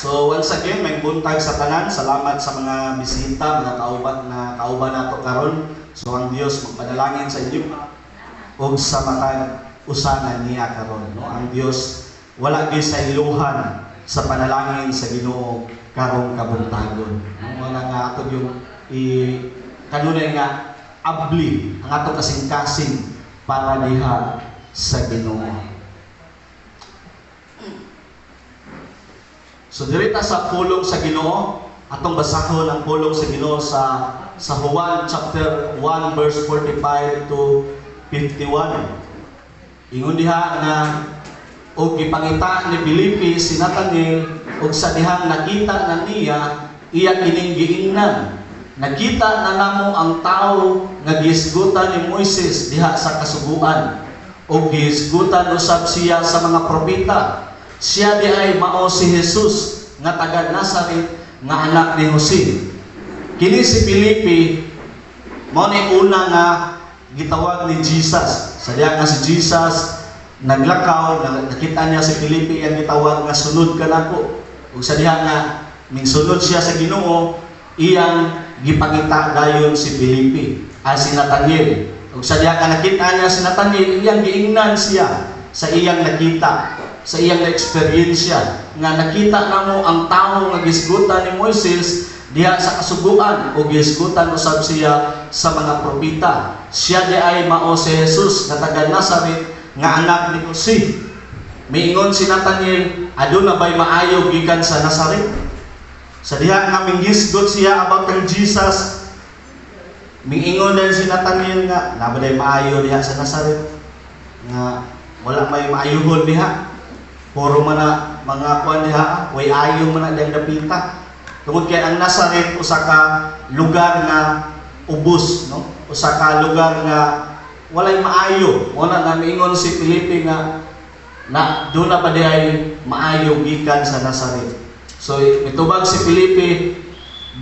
So once again, may buntag sa tanan. Salamat sa mga bisita, mga kauban na kauban nato karon. So ang Dios magpanalangin sa inyo ug sa matag usa na niya karon, no? Ang Dios wala gyud sa iluhan sa panalangin sa Ginoo karong kabuntagon. No? Mao na nga ato yung i kanunay nga abli ang ato kasing-kasing para diha sa Ginoo. So dirita sa pulong sa Ginoo, atong basahon ang pulong sa Ginoo sa Juan chapter 1 verse 45 to 51. Ingon diha nga og gipangita ni Felipe si Nathaniel ug sa dihang nakita na niya, iya kining giingnan, "Nakita na namo ang tawo nga gihisgutan ni Moises diha sa kasuguan ug gihisgutan usab siya sa mga propeta. Siya di ay mao si Jesus nga taga Nazaret nga anak ni Jose." Kini si Felipe mao ni una nga gitawag ni Jesus. Sa diha nga si Jesus naglakaw, nakita niya si Felipe, iyang gitawag nga, "Sunod ka nako." Ug sa diha nga mingsunod siya sa Ginoo, iyang gipangita dayon si Felipe, ah, si Nathaniel. Ug sa diha nga nakita niya si Nathaniel, iyang giingnan siya sa iyang nakita, sa iyang na-eksperyensya nga nakita namo ang tawo nga gisgutan ni Moises diha sa kasuguan o gisgutan usab siya sa mga propeta. Siya di ay mao si Jesus nga taga Nazaret nga anak ni Jose. Miingon si Nathaniel, "Aduna ba'y maayo gikan sa Nazaret?" Sa diha nga minghisgot siya about kang Jesus, miingon din si Nathaniel nga, naa ba day maayo diha sa Nazaret? Nga wala may maayuhon diha. Puro man na mga kuan diha, way ayo man na diyang dapita. Tungod kay ang Nazaret usa ka lugar nga ubos, no? Usa ka lugar nga walay maayo. Wala na miingon si Felipe nga na duna pa diay maayo gikan sa Nazaret? So mitubag si Felipe,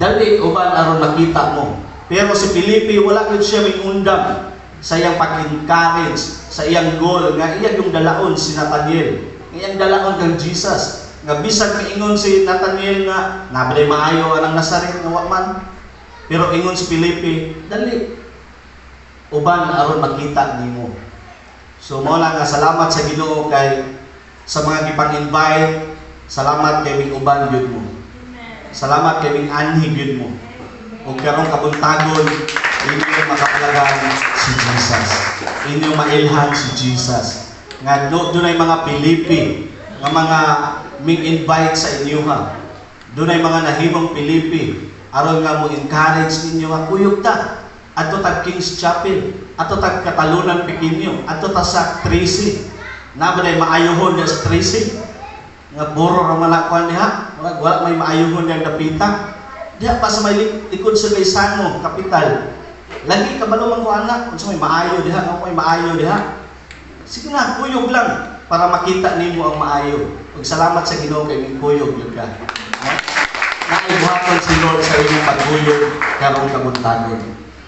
"Dali uban aron makita mo." Pero si Felipe wala gyud siya mingundang sa iyang pag-encourage, sa iyang goal nga iya yung dalaon si Nathaniel. Iyang dalaon kang Jesus. Nga bisan miingon si Nathaniel nga naa ba day maayo anang Nazaret, nga wa man. Pero ingon si Felipe, "Dali uban aron makita nimo." So mao lang nga salamat sa Ginoo kay sa mga gipang-invite, salamat kay ming uban gyud mo. Salamat kay ming anhi gyud mo. Ug karong kabuntagon, inyong makapalagan si Jesus. Inyong mailhan si Jesus. Nga do, dunay mga Felipe nga mga ming invite sa inyo ha. Dunay mga nahimong Felipe aron nga mo encourage ninyo nga kuyog ta. Adto tag King's Chapel, adto tag Catalunan Pequeño, adto ta sa Tracy. Naa ba day maayohon diha sa Tracy? Nga puro ra man na kuan diha, wala, wala may maayuhon diyang dapita. Diha pa sa may likod sa Gaisano, kapital. Lagi kabalo man ko anak, unsa may maayo diha, nga may maayo diha. Sige na, kuyog lang para makita nimo ang maayo. Ug salamat sa Ginoo kay ming kuyog gyud ka. No? Naay buhaton si Lord sa inyong pagkuyog karong kabuntagon.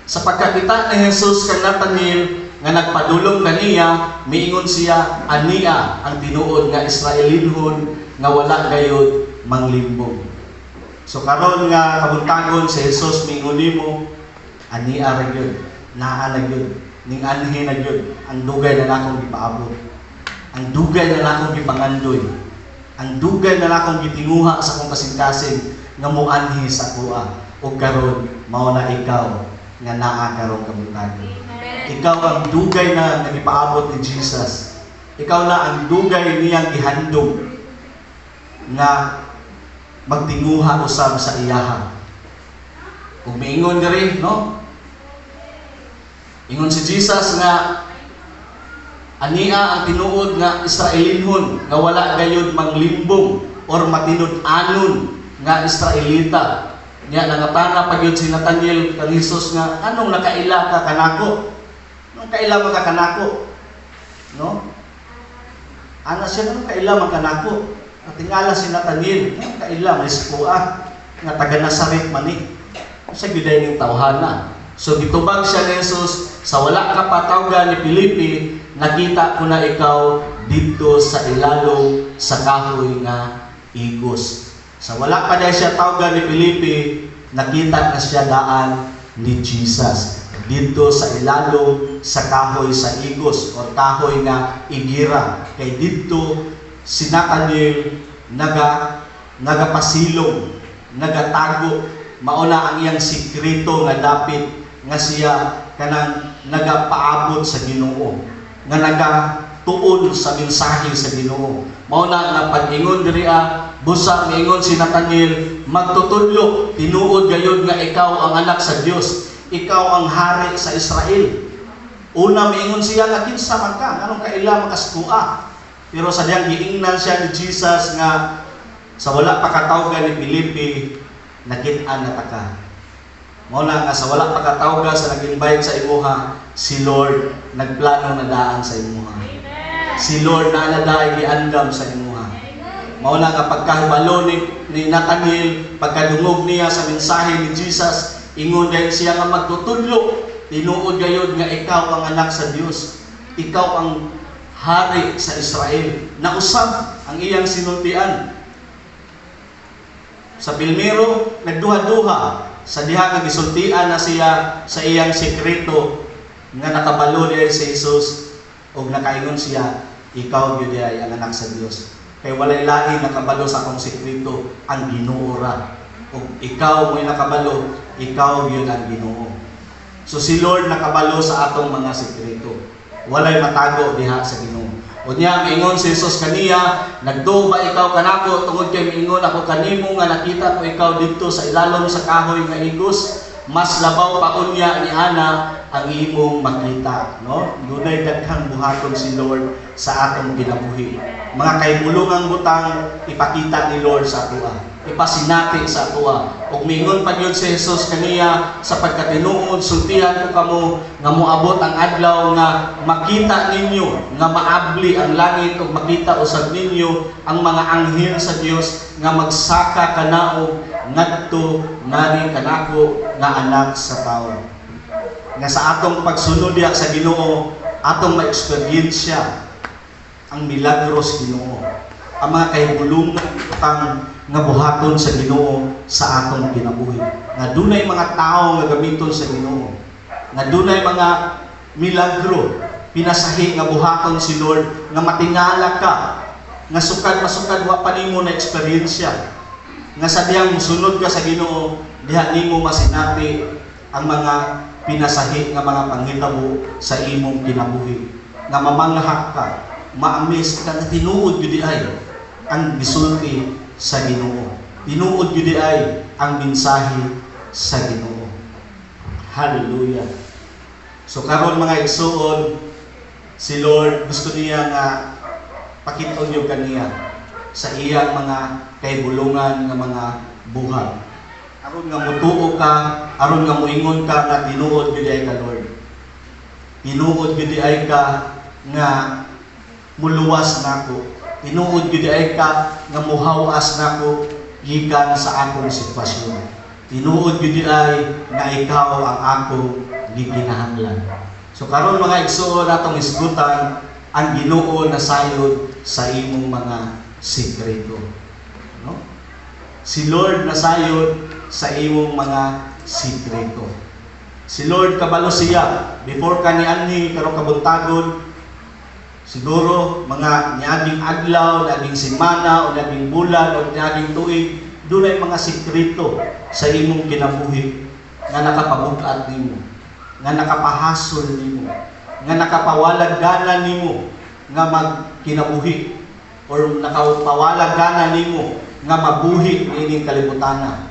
Sa pagkakita ni Jesus kang Nathaniel nga nagpadulong kaniya, miingon siya, "Ania ang tinuod nga Israelinhon nga wala gayod manglimbong." So karon nga kabuntagon, si Jesus miingon nimo, "Ania ra gyud, naa na gyud, ning anhi na gyud ang dugay na nakong gipaabot. Ang dugay na nakong gipangandoy. Ang dugay na nakong gitinguha sa akong kasing-kasing nga muanhi sa akoa. Ug karon mao na ikaw nga naa karong kabuntagon." Ikaw ang dugay na nagipaabot ni Jesus. Ikaw na ang dugay niyang gihandom nga magtinguha usab sa iyaha. Ug miingon diri, no? Ingon si Jesus nga ania ang tinuod nga Israelinhon nga wala gayud manglimbong or matinud-anon nga Israelita. Nya nangatana pa gyud si Nathaniel kang Jesus nga, "Anong nakaila ka kanako? Anong kaila man ka kanako?" No? Ana siya, "Anong kaila man kanako?" Natingala si Nathaniel, "Anong kaila may ah nga taga Nazaret man ni. Sa gyud ning tawhana?" So gitubag siya ni Jesus, "Sa wala ka pa tawga ni Felipe, nakita ko na ikaw dito sa ilalom sa kahoy nga igos." Sa wala pa diay siya tawgan ni Felipe, nakita na siya daan ni Jesus didto sa ilalom sa kahoy sa igos or kahoy nga igira, kay didto si Nathaniel nagapasilong, nagatago. Mao na ang iyang sikreto nga dapit nga siya kanang nagapaabot sa Ginoo, nga nagatuon sa mensahe sa Ginoo. Mao na nga pag-ingon diri ah, busa miingon si Nathaniel, "Magtutudlo, tinuod gayud nga ikaw ang anak sa Dios, ikaw ang hari sa Israel." Una, miingon siya nga, "Kinsa man ka? Nganong kaila man ka sa akoa?" Pero sa diyang giingnan siya ni Jesus nga sa wala pa katawga ni Felipe, nakit-an na ta ka. Mao na nga sa wala pa katawga sa nag-invite sa imuha, si Lord nagplano na daan sa imuha. Si Lord na na giandam sa imuha. Mao na nga pagkahibalo ni Nathaniel, pagkadungog niya sa mensahe ni Jesus, ingon dayon siya nga, "Magtutudlo, tinuod gayud nga ikaw ang anak sa Dios. Ikaw ang hari sa Israel." Nausab ang iyang sinultian. Sa primero, nagduha-duha sa diha nga gisultian na siya sa iyang sekreto nga nakabalo diay si Jesus ug nakaingon siya, "Ikaw gyud ay ang anak sa Dios. Kay walay lain nakabalo sa akong sekreto, ang Ginoo ra. Ug ikaw mo'y nakabalo, ikaw gyud ang Ginoo." So si Lord nakabalo sa atong mga sekreto. Walay matago diha sa Ginoo. Unya miingon si Jesus kaniya, "Nagtuo ba ikaw kanako tungod kay miingon ako kanimo nga nakita ko ikaw didto sa ilalom sa kahoy nga igos? Mas labaw pa unya ni ana ang imong makita," no? Dunay daghang buhaton si Lord sa atong kinabuhi. Mga kahibulongang butang ipakita ni Lord sa atoa. Ipasinati sa atoa. Ug miingon pa gyud si Jesus kaniya, "Sa pagkatinuod, sultihan ko kamo nga moabot ang adlaw nga makita ninyo nga maabli ang langit ug makita usab ninyo ang mga anghel sa Dios nga magsaka kanaog ngadto ngari kanako nga Anak sa Tawo." Nga sa atong pagsunod diha sa Ginoo, atong ma-eksperyensya ang milagros Ginoo, ang mga kahibulongan butang nga buhaton sa Ginoo sa atong kinabuhi. Nga dunay mga tao nga gamiton sa Ginoo. Nga dunay mga milagro, pinasahi nga buhaton si Lord nga matingala ka, nga sukad masukad wa pa nimo na eksperyensya. Nga sa diyang musunod ka sa Ginoo, diha nimo masinati ang mga pinasahi nga mga panghitabo sa imong kinabuhi. Nga mamanghak ka, ma-amaze ka nga tinuod gyud ay ang gisulti sa Ginoo. Tinuod gyud ay ang mensahe sa Ginoo. Hallelujah. So karon, mga igsuon, si Lord gusto niya nga pakit-on yung kaniya sa iyang mga kahibulongan nga mga buhat. Aron nga mutuo ka, aron nga muingon ka nga tinuod gyud ay ka, Lord. Tinuod gyud ay ka nga muluwas nako. Tinuod gyud ay ka nga muhawas nako gikan sa akong sitwasyon. Tinuod gyud ay nga ikaw ang akong gikinahanglan. So karon, mga igsuon, atong isgutan ang Ginoo na sayod sa imong mga sikreto. No? Si Lord nasayod sa imong mga sikreto. Si Lord kabalo siya before ka nianhi karong kabuntagon, siguro mga niaging adlaw, niaging semana, o niaging bulan, o niaging tuig, dunay mga sikreto sa imong kinabuhi nga nakapabug-at nimo, nga nakapahasol nimo, nga nakapawalag gana nimo nga magkinabuhi or nakapawalag gana nimo nga mabuhi niining kalibutana.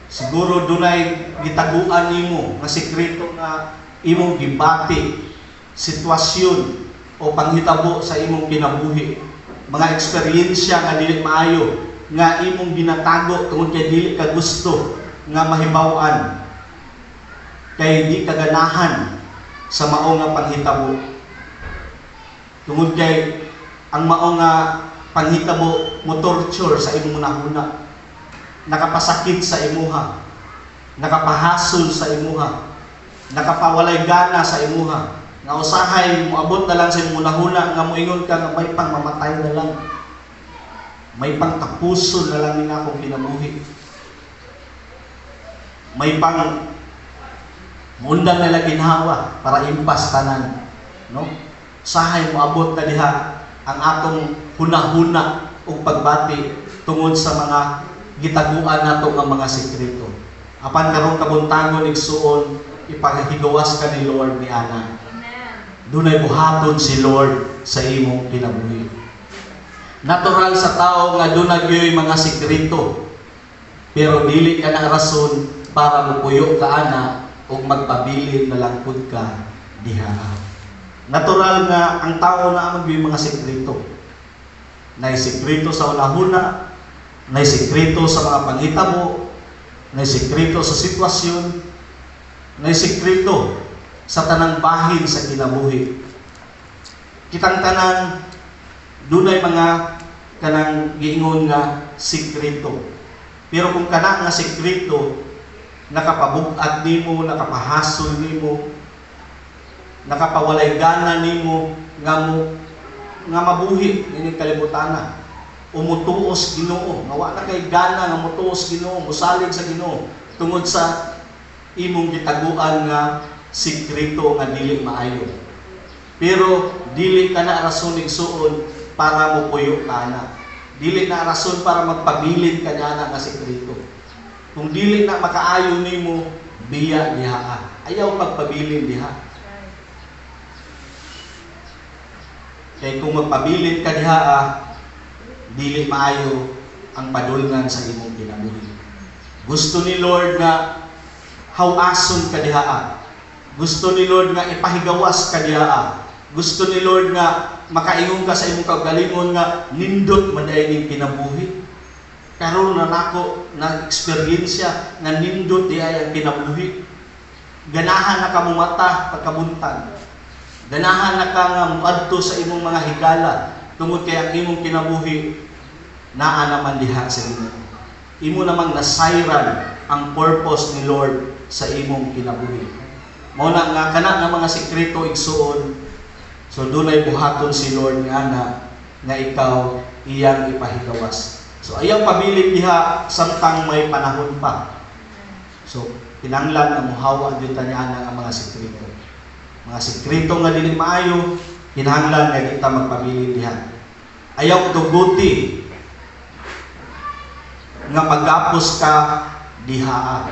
Siguro dunay gitaguan nimo nga sikreto nga imong gibati, sitwasyon o panghitabo sa imong kinabuhi, mga eksperyensya nga dili maayo nga imong ginatago tungod kay dili ka gusto nga mahibaw-an, kay di ka ganahan sa mao nga panghitabo, tungod kay ang mao nga panghitabo mo torture sa imong hunahuna, nakapasakit sa imuha, nakapahasol sa imuha, nakapawalay gana sa imuha, nga usahay moabot na lang sa imong hunahuna nga moingon ka nga may pang mamatay na lang. May pangtapuson na lang ning akong kinabuhi. May pang muundang nila ginhawa para impas tanan, no? Sahay moabot na diha ang atong hunahuna ug pagbati tungod sa mga gitaguan nato nga mga sekreto. Apan karong kabuntagon, igsuon, ipahigawas ka ni Lord ni ana. Amen. Dunay buhaton si Lord sa imong kinabuhi. Natural sa tao nga dunay gyoy mga sekreto. Pero dili ka na rason para mupuyo ka ana ug magpabilin na lang pud ka diha. Natural nga ang tao naa man mga sekreto. Nay sekreto sa hunahuna, nay sekreto sa mga panghitabo, nay sekreto sa sitwasyon, nay sekreto sa tanang bahin sa kinabuhi. Kitang tanan dunay mga kanang giingon nga sekreto. Pero kung kana nga sekreto nakapabug-at nimo, nakapahasol nimo, nakapawalay gana nimo nga mo nga mabuhi nining kalibutana, o mutuos Ginoo, nga wa na kay gana nga mutuos Ginoo, musalig sa Ginoo tungod sa imong gitaguan nga sekreto nga dili maayo. Pero dili ka na rason, igsuon, para mopuyo ka na. Dili na rason para magpabilin ka niya nga sekreto. Kung dili na makaayo nimo, biya diha ka. Ayaw pagpabilin diha. Kay kung magpabilin ka diha, dili maayo ang padulngan sa imong kinabuhi. Gusto ni Lord nga hawason ka diha. Gusto ni Lord nga ipahigawas ka diha. Gusto ni Lord nga makaingon ka sa imong kaugalingon nga nindot man diay ning kinabuhi. Karon na nako na eksperyensya nga nindot di ay ang kinabuhi. Ganahan na ka mumata pagkabuntag. Ganahan na ka nga muadto sa imong mga higala tungod kay ang imong kinabuhi naa naman diha sa Ginoo. Imo namang nasayran ang purpose ni Lord sa imong kinabuhi. Mao na nga kana nga mga sekreto, igsuon, so dunay buhaton si Lord nga ana nga ikaw iyang ipahigawas. So ayaw pabilin diha samtang may panahon pa. So kinahanglan nga muhawa gyud ta niana nga mga sekreto. Mga sekreto nga dili maayo, kinahanglan nga di ta magpabilin diha. Ayaw tuguti nga magapos ka diha.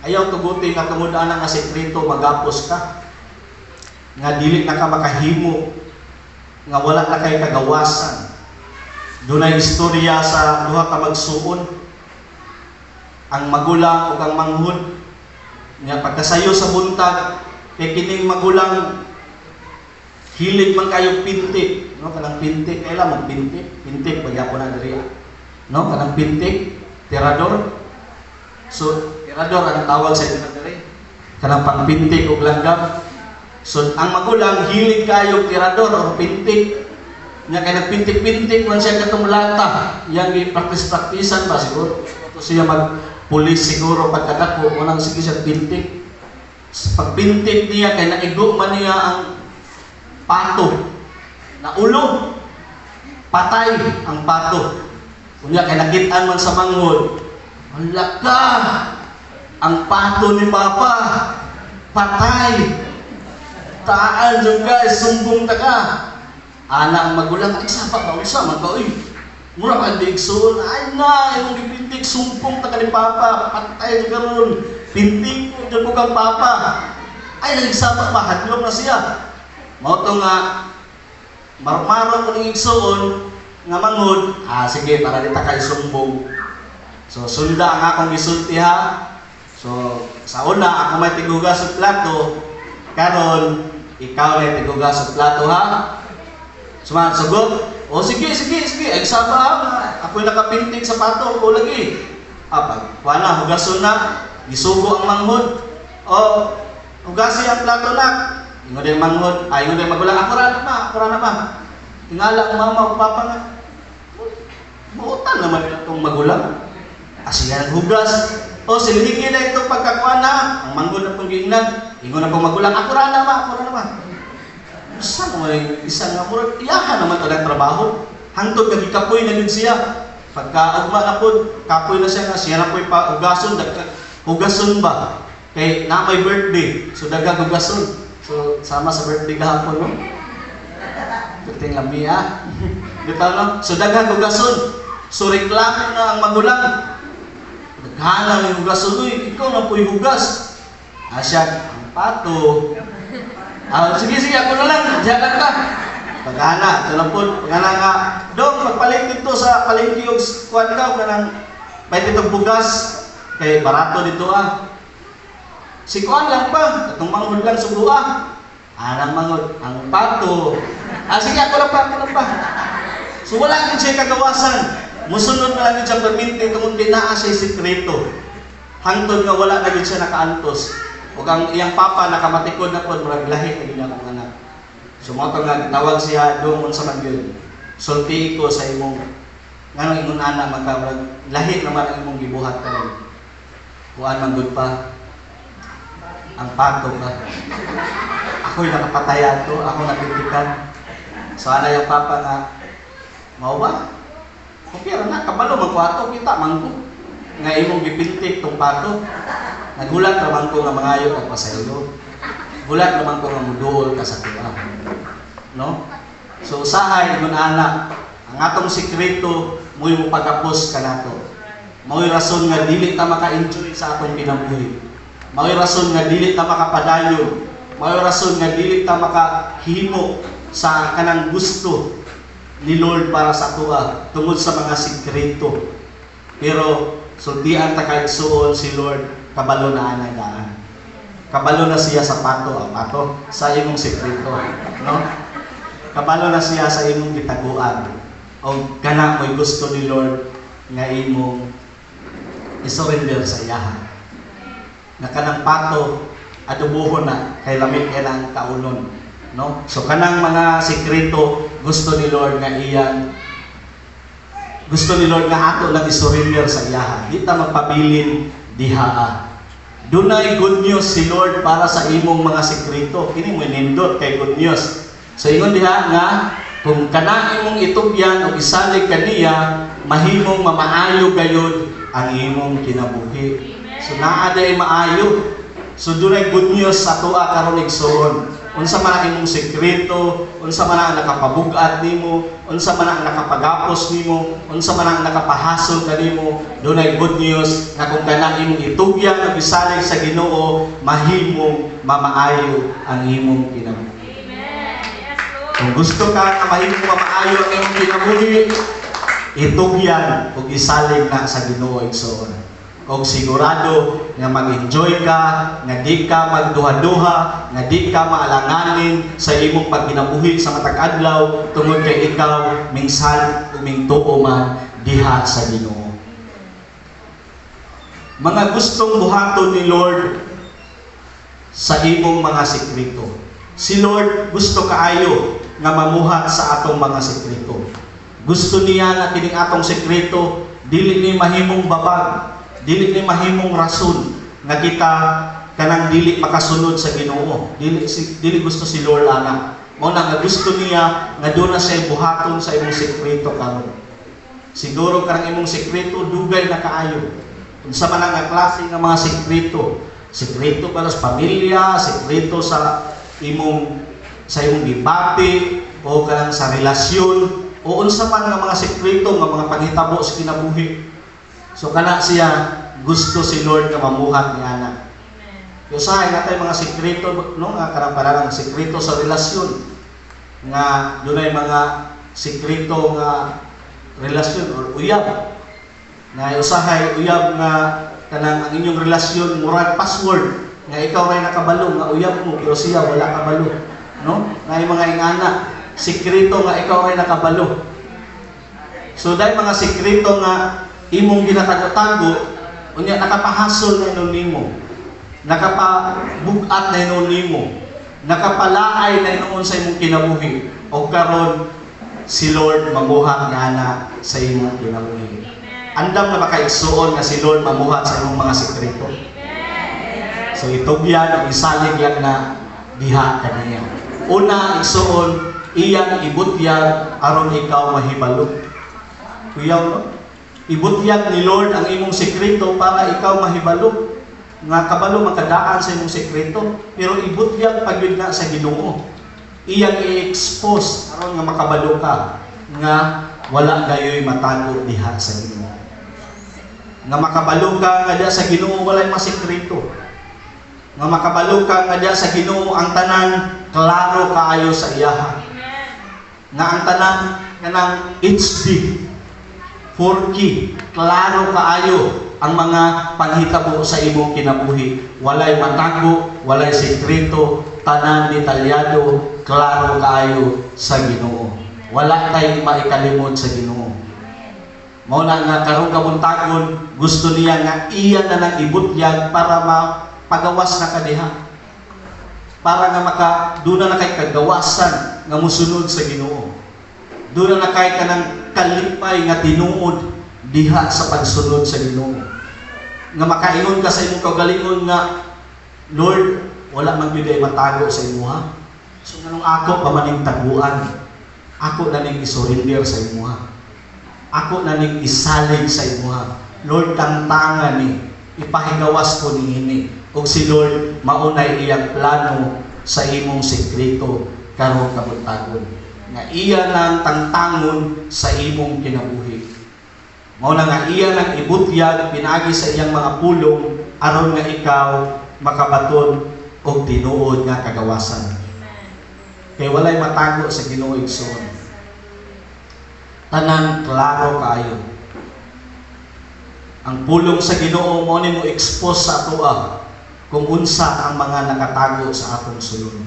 Ayaw tuguti nga tungod ana nga sekreto magapos ka. Nga dili na ka makahimo, nga wala na kay kagawasan. Dunay istorya sa duha ka magsuon, ang magulang ug ang manghod. Nga pagkasayo sa buntag, kay kining magulang hilig man kayo pintik, no? Kanang pintik, kaila mo pintik, pintik pagyapon na diri, no? Kanang pintik, tirador. So tirador ang tawag sa inyo diri, kanang pangpintik og langgam. So ang magulang hilig kayo tirador or pintik. Nya kay nagpintik-pintik man siya katong lata, yang gi-practice-practicean ba siguro. To siya mag pulis siguro pagkadako, unang sige siya pintik. Sa pagpintik niya, kay naigo man niya ang pato. Naulo. Patay ang pato. Unya kay nakit-an man sa manghod. Hala ka! Ang pato ni Papa patay. Taan jud guys, sumbong ta ka. Ana ang magulang, "Ay sapa ba unsa man ka oy? Mura ka igsoon, ay na imong gipintik, sumpong ta ka ni Papa, patay jud karon. Pintik ko jud ko kang Papa." Ay nagsapa pa, hadlok na siya. Mao to nga marumaro ko ning igsuon nga manghod, sige, para di ta kay sumbong. So sunda ang akong gisulti ha. So sa una ako may tigugas sa plato, karon ikaw na tigugas sa plato ha. Suman sugot. O sige, sige, sige. Ay saba ha. Ako'y nakapintig sa pato ko lagi. Pag wala, hugason na. Gisugo ang manghod. O hugasi ang plato na. Ingon din manghod. Ay, ingon din magulang. "Ako ra na ma, ako ra na ma." Tingala ang mama o papa nga. Buotan naman itong magulang. Asiya hugas. O silhigi na ito pagkakuha na. Ang manghod na pong giingnan. Ingon na pong magulang. "Ako ra na ma, ako ra na ma." Usa mo ay isa nga murag iyahan naman to ng trabaho. Hangtod nga gikapoy na gyud siya. Pagka ugma na pod, kapoy na siya nga siya na po'y pa ugason, hugason ba? Kay na may birthday, so daghang hugason. So sama sa birthday gahapon, no? Perting lami ah. Bitaw, no? So daghang hugason. So reklamo na ang magulang. Daghana ng hugason, uy, ikaw na po'y hugas. Ah, siya, ang pato. Ah, sige, sige, ako na lang. Diyan lang ka. Pagana, ito lang po, pagana nga, dong, magpalit dito sa palengke og kuan ka, kanang palit dito bugas, kay barato dito ah. Si kuan lang pa, atong manghod lang sugo ah. Anang manghod, ang pato. Ah, sige, ako lang pa, ako lang pa. So wala gid siya kagawasan. Musunod na lang gid siya perminti tungod kay naa siya sikreto. Hangtod nga wala na gid siya nakaantos. Ug ang iyang papa nakamatikod na pod, murag lahi na gid akong anak. So mo to nga tawag siya, "Dong, unsa man gyud? Sulti ko sa imong nganong ingon ana man ka, murag lahi naman ang imong gibuhat karon. Kuan man gud pa. Ang pato ka. Ako'y nakapatayan to, ako napintikan." So ana yung papa nga, "Mao ba? Okay ra na, kabalo man ko ato, kita man ko nga imong gipintik tong pato. Nagulat ra man ko nga mangayo kag pasaylo. Gulat ra man ko nga muduol ka sa kuha." No? So usahay ingon ana, ang atong sikreto mo'y mopagapos kanato. Mao'y rason nga dili ta maka-enjoy sa atong kinabuhi. Mao'y rason nga dili ta makapadayon. Mao'y rason nga dili ta makahimo sa kanang gusto ni Lord para sa atoa tungod sa mga sikreto. Pero sultian ta kay igsuon, si Lord kabalo na anay daan. Kabalo na siya sa pato, ang pato sa imong sikreto, no? Kabalo na siya sa imong gitaguan. O kana mo'y gusto ni Lord nga imong isurrender sa iyaha. Nga kanang pato adobohon na kay lamit kay ang kaunon, no? So kanang mga sikreto gusto ni Lord nga ato lang isurrender sa iyaha. Di ta magpabilin dihaa. Dunay good news si Lord para sa imong mga sikreto. Kini mo nindot kay good news. So ingon diha nga kung kana imong itugyan o isalig kaniya, mahimong mamaayo gayud ang imong kinabuhi. So naa day maayo. So dunay good news sa atoa karon, igsoon. Unsa man ang imong sekreto, unsa man ang nakapabug-at nimo, unsa man ang nakapagapos nimo, unsa man ang nakapahasol kanimo, dunay good news nga kung kana imong itugyan ug isalig sa Ginoo, mahimong mamaayo ang imong kinabuhi. Amen. Yes, Lord. Kung gusto ka nga mahimong mamaayo ang imong kinabuhi, itugyan ug isalig na sa Ginoo, igsoon. Og sigurado nga mag-enjoy ka, nga di ka magduha-duha, nga di ka maalanganin sa imong pagkinabuhi sa matag adlaw tungod kay ikaw minsan ug mingtuo man diha sa Ginoo. Mga gustong buhaton ni Lord sa imong mga sekreto. Si Lord gusto kaayo nga mamuhat sa atong mga sekreto. Gusto niya nga kining atong sekreto dili ni mahimong babag, dili ni mahimong rason nga kita kanang dili makasunod sa Ginoo. Dili gusto si Lord ana. Mao na nga gusto niya nga doon na siya buhaton sa imong sekreto karon. Siguro karang imong sekreto dugay na kaayo. Unsa man ang nga klase nga mga sekreto? Sekreto para sa pamilya, sekreto sa imong gibati o kanang sa relasyon o unsa man nga mga sekreto nga mga panghitabo sa kinabuhi. So kana siya gusto si Lord nga mamuhat ni ana. Amen. Usahay natay mga sekreto, no, nga kanang parang sekreto sa relasyon nga dunay mga sekreto nga relasyon or uyab na usahay uyab nga kanang ang inyong relasyon murag password nga ikaw ray nakabalo nga uyab mo pero siya wala kabalo, no? Na mga ingana sekreto nga ikaw ray nakabalo. So dahil mga sekreto nga imong ginatago-tago, unya nakapahasol na hinuon nimo, nakapabug-at na hinuon nimo, nakapalaay na hinuon sa imong kinabuhi, o karon si Lord mamuhat nga ana sa imong kinabuhi. Amen. Andam na ba kay, igsuon, nga si Lord mamuhat sa imong mga sekreto? Amen. So itugyan o isalig lang na diha kaniya. Una, igsuon, iyang ibutyag aron ikaw mahibalo. Kuyaw, no? Ibutyag ni Lord ang imong sekreto para ikaw mahibalo nga kabalo makadaan sa imong sekreto, pero ibutyag pa gyud na sa Ginoo. Iyang i-expose aron nga makabalo ka nga wala gayoy matago diha sa Ginoo. Nga makabalo ka nga diha sa Ginoo walay masekreto. Nga makabalo ka nga diha sa Ginoo ang tanan klaro kaayo sa iyaha. Amen. Nga ang tanan kanang HD 4K, klaro kaayo ang mga panghitabo sa imong kinabuhi. Walay matago, walay sekreto, tanan detalyado, klaro kaayo sa Ginoo. Wala tay maikalimot sa Ginoo. Mao na nga karong kabuntagon, gusto niya nga iya na nang ibutyag para mapagawas na ka diha. Para nga maka duna na kay kagawasan nga musunod sa Ginoo. Duna na kay kanang kalipay nga tinuod diha sa pagsunod sa Ginoo. Nga makaingon ka sa imong kaugalingon nga, "Lord, wala man gyud ay matago sa imuha. So nganong ako pa man ning taguan? Ako na ning isurrender sa imuha. Ako na ning isalig sa imuha. Lord, tangtanga ni, ipahigawas ko niini." Ug si Lord maunay iyang plano sa imong sekreto karong kabuntagon. Nga iya nang tangtangon sa imong kinabuhi. Mao na nga iya nang ibutyag pinaagi sa iyang mga pulong aron nga ikaw makabaton og tinuod nga kagawasan. Amen. Kay walay matago sa Ginoo, igsoon. Tanan klaro kaayo. Ang pulong sa Ginoo mo ni mo expose sa atoa kung unsa ang mga nakatago sa atong sulod.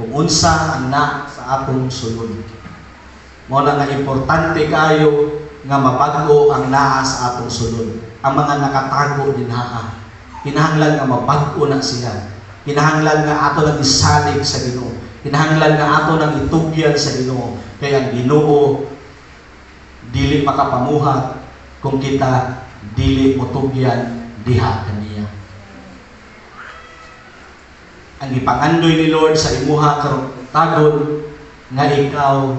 Kung unsa ang na sa atong sulod. Mao na nga importante kaayo nga mabag-o ang naa sa atong sulod. Ang mga nakatago dinhaa. Kinahanglan nga mabag-o na siya. Kinahanglan nga ato nang isalig sa Ginoo. Kinahanglan nga ato nang itugyan sa Ginoo. Kay ang Ginoo dili makapamuhat kung kita dili motugyan diha kaniya. Ang ipangandoy ni Lord sa imuha karong tagon nga ikaw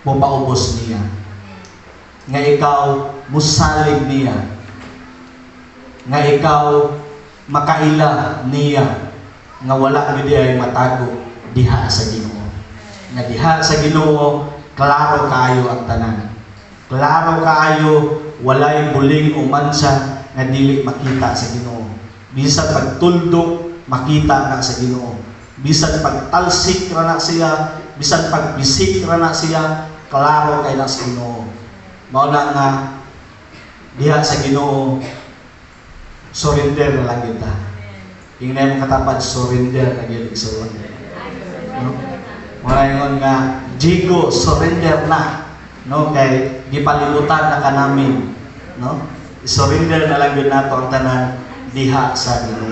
mopaubos niya. Nga ikaw musalig niya. Nga ikaw makaila niya nga wala gyud ay matago diha sa Ginoo. Nga diha sa Ginoo klaro kaayo ang tanan. Klaro kaayo, walay buling o mansa nga dili makita sa Ginoo. Bisan pagtuldok, makita na sa Ginoo. Bisan pagtalsik ra na siya, bisan pagbisik ra na siya, klaro kay na sa Ginoo. Mao na nga diha sa Ginoo, surrender na lang kita. Ingnan mo katapad, surrender na gyud, igsoon. No? Mao ingon nga, "Jigo, surrender na." No, kay gipalibutan na ka namin, no? Surrender na lang gyud nato ang tanan diha sa Ginoo.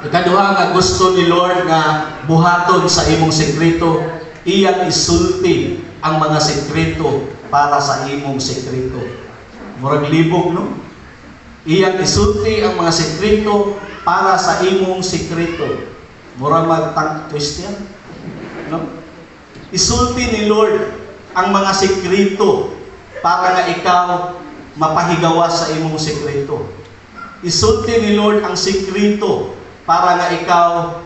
Ikaduha nga gusto ni Lord nga buhaton sa imong sekreto, iyang isulti ang mga sekreto para sa imong sekreto. Murag libog, no? Iyang isulti ang mga sekreto para sa imong sekreto. Murag mag tongue twist yan. No? Isulti ni Lord ang mga sekreto para nga ikaw mapahigawas sa imong sekreto. Isulti ni Lord ang sekreto para nga ikaw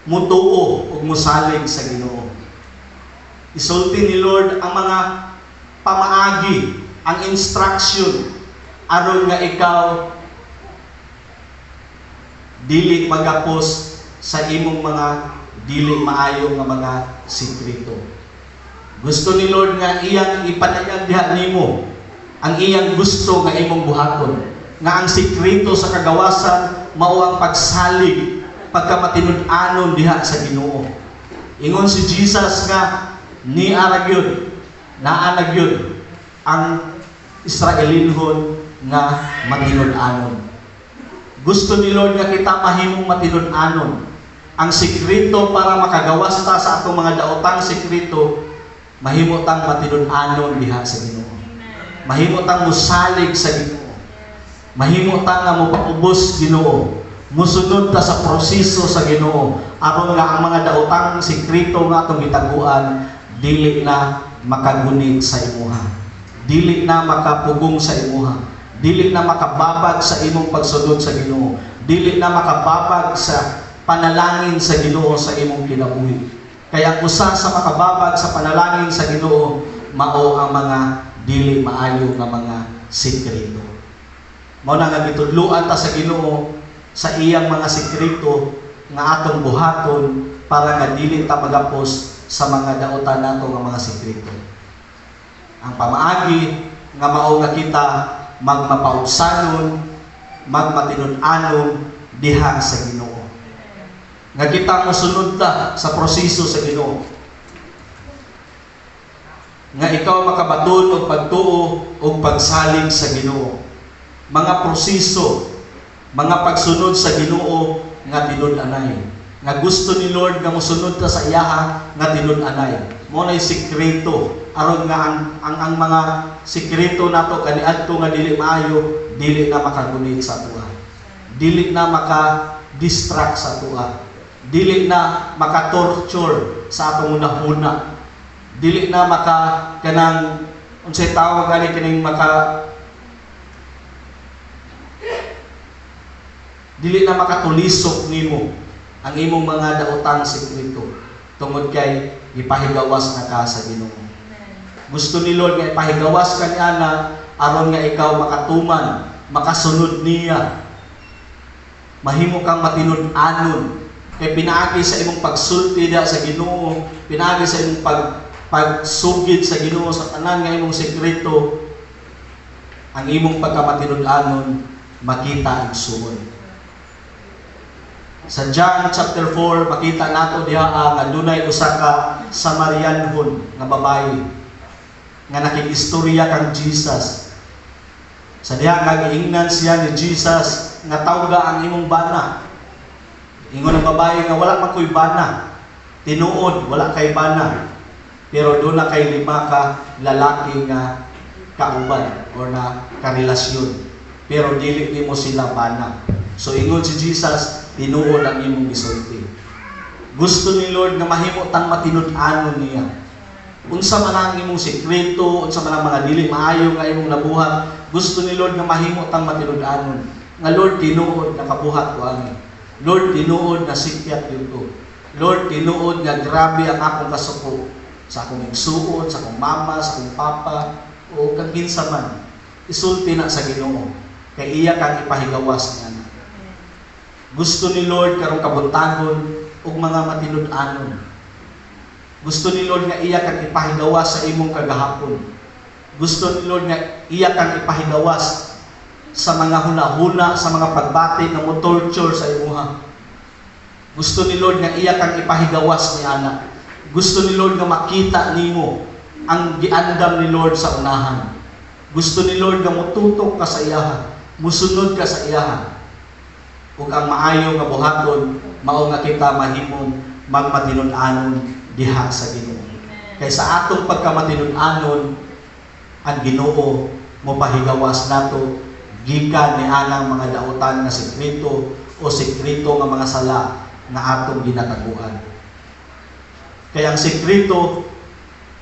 mutuo ug musalig sa Ginoo. Isulti ni Lord ang mga pamaagi, ang instruction aron nga ikaw dili magapos sa imong mga dili maayo nga mga sekreto. Gusto ni Lord nga iyang ipadayag diha nimo ang iyang gusto nga imong buhaton, nga ang sekreto sa kagawasan mao ang pagsalig, pagkamatinud-anon diha sa Ginoo. Ingon si Jesus nga ni ara gyud, naa na gyud ang Israelinhon nga matinud-anon. Gusto ni Lord nga kita mahimong matinud-anon. Ang sekreto para makagawas ta sa atong mga daotang sekreto, mahimo tang matinud-anon diha sa Ginoo. Mahimo tang musalig sa Ginoo. Mahimo ta nga mopaubos Ginoo. Musunod ta sa proseso sa Ginoo aron nga ang mga daotang sekreto nga atong gitaguan dili na makagunit sa imuha. Dili na makapugong sa imuha. Dili na makababag sa imong pagsunod sa Ginoo. Dili na makababag sa panalangin sa Ginoo sa imong kinabuhi. Kaya ang usa sa makababag sa panalangin sa Ginoo mao ang mga dili maayo nga mga sekreto. Mao na nga gitudluan ta sa Ginoo sa iyang mga sekreto nga atong buhaton para nga dili ta magapos sa mga dautan nato nga mga sekreto. Ang pamaagi nga mao nga kita magmapaugsanon, magmatinud-anon diha sa Ginoo. Nga kita mosunod ta sa proseso sa Ginoo. Nga ikaw makabaton og pagtuo og pagsalig sa Ginoo. Mga proseso, mga pagsunod sa Ginoo nga tinud-anay. Nga gusto ni Lord nga mosunod ta sa iyaha nga tinud-anay. Mao nay sekreto aron nga ang mga sekreto nato kaniadto nga dili maayo, dili na makagunit sa atoa. Dili na maka-distract sa atoa. Dili na maka-torture sa atong hunahuna. Dili na maka kanang unsay tawag ani kining maka dili na makatulisok nimo ang imong mga daotang sekreto tungod kay gipahigawas na ka sa Ginoo. Gusto ni Lord nga ipahigawas ka niya na aron nga ikaw makatuman, makasunod niya. Mahimo kang matinud-anon kay pinaagi sa imong pagsulti diha sa Ginoo, pinaagi sa imong pagsugid sa Ginoo sa tanan nga imong sekreto, ang imong pagkamatinud-anon makita igsuon. Sa John chapter 4, makita nato diha nga dunay usa ka Samarianhon nga babayi nga nakig-istorya kang Jesus. Sa diha nga giingnan siya ni Jesus nga tawga ang imong bana. Ingon ang babayi nga wala man ko'y bana. Tinuod wala kay bana. Pero doon na kay lima ka lalaki nga kauban or na karelasyon. Pero dili nimo sila bana. So ingon si Jesus, tinuod ang imong gisulti. Gusto ni Lord nga mahimo tang matinud-anon niya. Unsa man ang imong sekreto, unsa man ang mga dili maayo nga imong nabuhat, gusto ni Lord nga mahimo tang matinud-anon. Nga Lord, tinuod nakabuhat ko ani. Lord, tinuod na sikyat gyud ko. Lord, tinuod nga grabe ang akong kasuko sa akong igsuon, sa akong mama, sa akong papa, o kang kinsa man. Isulti na sa Ginoo kay iya kang ipahigawas niya na. Gusto ni Lord karong kabuntagon og mga matinud-anon. Gusto ni Lord nga iya kang ipahigawas sa imong kagahapon. Gusto ni Lord nga iya kang ipahigawas sa mga hunahuna, sa mga pagbati nga mo torture sa imuha. Gusto ni Lord nga iya kang ipahigawas ni ana. Gusto ni Lord nga makita nimo ang giandam ni Lord sa unahan. Gusto ni Lord nga motutok ka sa iyaha, musunod ka sa iyaha. Ug ang maayo nga buhaton mao nga kita mahimong magmatinud-anon diha sa Ginoo. Kay sa atong pagkamatinud-anon, ang Ginoo mopahigawas nato gikan ni anang mga dautan nga sekreto o sekreto nga mga sala nga atong ginataguan. Kaya ang sekreto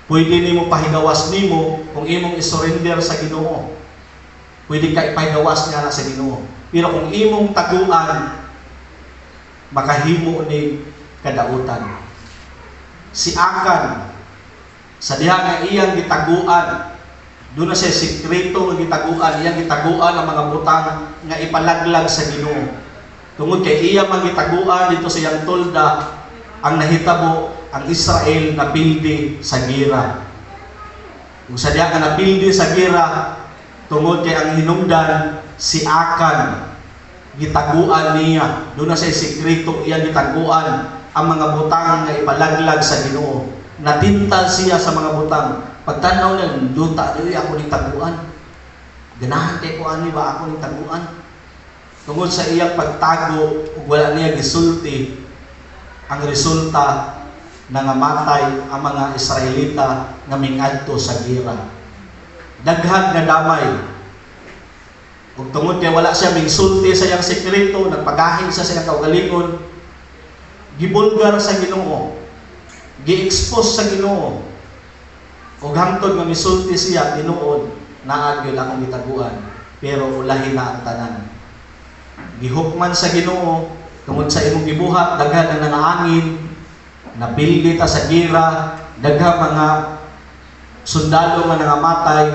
pwede nimo pahigawas nimo kung imong isurrender sa Ginoo. Pwede ka ipahigawas niya na sa Ginoo. Pero kung imong taguan, makahimo ni kadautan. Si Akan, sa diha nga iyang gitaguan, doon na siya sekreto nga gitaguan, iyang gitaguan ang mga butang nga ipalaglag sa Ginoo. Tungod kay iya man gitaguan dito sa iyang tolda, ang nahitabo ang Israel napildi sa gira. Ug sa diha nga napildi sa gira, tungod kay ang hinungdan si Akan gitaguan niya. Doon na siya sekreto iyang gitaguan ang mga butang nga ipalaglag sa Ginoo. Natintal siya sa mga butang. Pagtanaw niya, duta dili ako ning taguan. Ganahan kay ko ani ba ako ning taguan? Tungod sa iyang pagtago ug wala niya gisulti, ang resulta nangamatay ang mga Israelita nga mingadto sa gira. Daghan nga damay. Ug tungod kay wala siya mingsulti sa iyang sekreto, nagpagahin siya sa iyang kaugalingon, gibulgar sa Ginoo, gi-expose sa Ginoo. Ug hangtod nga misulti siya, tinuod, naa gyud akong gitaguan, pero ulahi na ang tanan. Gihukman sa Ginoo tungod sa imong gibuhat, daghan ang nangaangin, napildi ta sa gira, daghang mga sundalo nga nangamatay,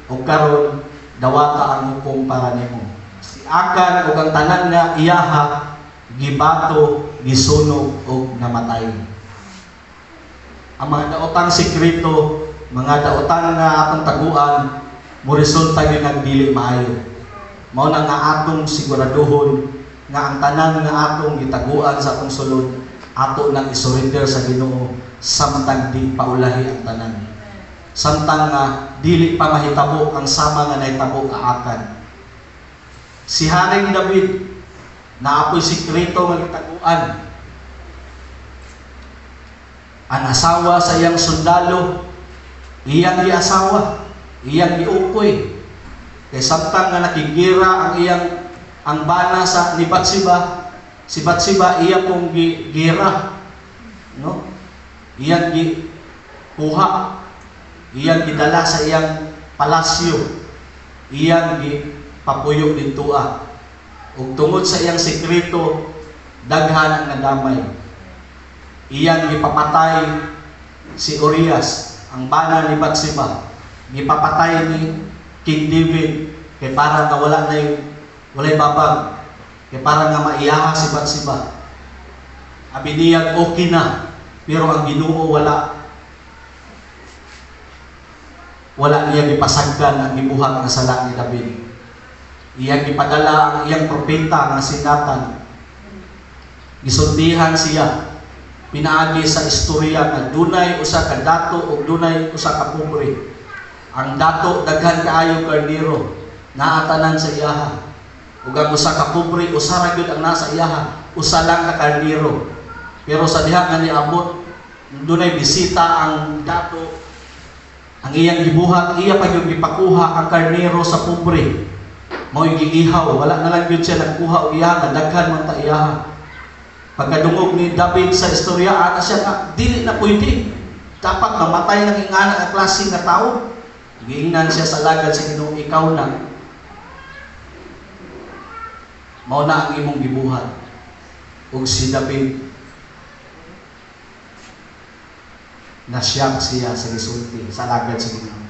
ug karon dawata ang hukom para nimo. Si Akan ug ang tanan nga iyaha gibato, gisunog ug namatay. Ang mga daotang sekreto, mga daotan nga atong taguan, mo resulta gyud nga dili maayo. Mao na nga atong siguraduhon nga ang tanan nga atong gitaguan sa atong sulod, ato nang isurrender sa Ginoo samtang di paulahi ang tanan. Samtang nga dili pa mahitabo ang sama nga nahitabo kaakan. Si Haring David, naapoy sekreto nga gitaguan. Ang asawa sa iyang sundalo, iyang giasawa, iyang giukoy. Kay samtang nga nakigira ang iyang ang bana sa ni Batseba, si Batseba iya pong gira, no? Iyang gi kuha, iyang gidala sa iyang palasyo, iyang gi papuyo didtoa. Ug tungod sa iyang sekreto, daghan ang nadamay. Iyang gipapatay si Urias, ang bana ni Batseba. Gipapatay ni King David kay para nga wala na yung walay babag. Kay para nga maiyaha si Batseba. Abi niya okay na, pero ang Ginoo wala niya gipasagdan ang gibuhat nga sala ni David. Iyang gipadala ang iyang propeta nga si Nathan. Gisultihan siya pinaagi sa istorya nga dunay usa ka dato ug dunay usa ka pobre. Ang dato daghan kaayo karnero, naa tanan sa iyaha. Ug ang usa ka pobre, usa ra gyud ang nasa iyaha, usa lang ka karnero. Pero sa diha nga niabot, dunay bisita ang dato, ang iyang gibuhat, iya pa gyud gipakuha ang karnero sa pobre. Mao'y giihaw, wala na lang gyud siya nagkuha og iyaha, nga daghan man ta iyaha. Pagkadungog ni David sa istorya, ana siya nga, dili na pwede. Dapat mamatay ng ingana nga klase nga tao. Giingnan siya sa alagad sa Ginoo, ikaw na. Mao na ang imong gibuhat. Ug si David, nasyak siya sa gisulti sa alagad sa Ginoo.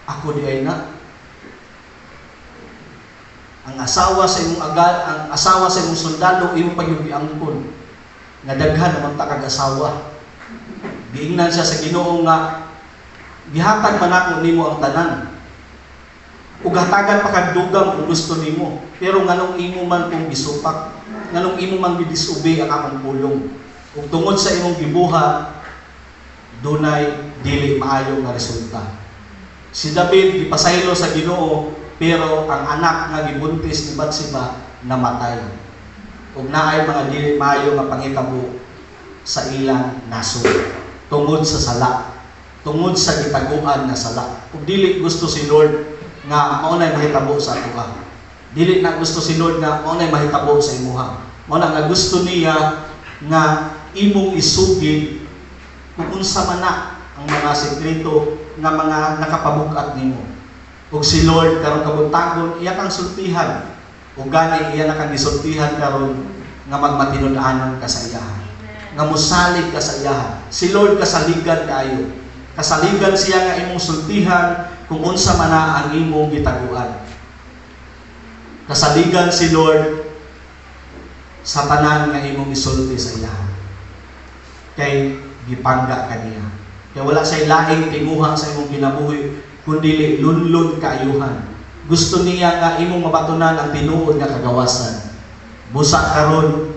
Ako di ay na. Ang asawa sa imong agal, ang asawa sa imong sundalo, imong pagyugiangkon. Nga daghan naman ta kag asawa. Giingnan siya sa Ginoo nga gihatag man ako nimo ang tanan. Ug hatagan pa kag dugang kung gusto nimo. Pero nganong imo man kung gisupak, nganong imo man gidisobey ang akong pulong. Ug tungod sa imong gibuhat, dunay dili maayo nga resulta. Si David gipasaylo sa Ginoo, pero ang anak nga gibuntis ni Batseba namatay. Ug naay mga dili maayo nga panghitabo sa ilang nasod tungod sa sala, tungod sa gitaguan nga sala. Ug dili gusto si Lord nga mao nay mahitabo sa atoa. Dili na gusto si Lord nga mao nay mahitabo sa imuha. Mao na nga gusto niya nga imong isugid kung unsa man na ang mga sekreto nga mga nakapabug-at nimo. Ug si Lord karon kabuntagon iya kang sultihan. Ug gani iya na kang gisultihan karon nga magmatinud-anon ka sa iyaha. Nga mosalig ka sa iyaha. Si Lord kasaligan kaayo. Kasaligan siya nga imong sultihan kung unsa man na ang imong gitaguan. Kasaligan si Lord sa tanan nga imong isulti sa iyaha. Kay gipangga kaniya. Kay wala say laing tinguha sa imong kinabuhi kundi lunlun kaayuhan. Gusto niya nga imong mabatunan ang tinuod nga kagawasan. Busa karon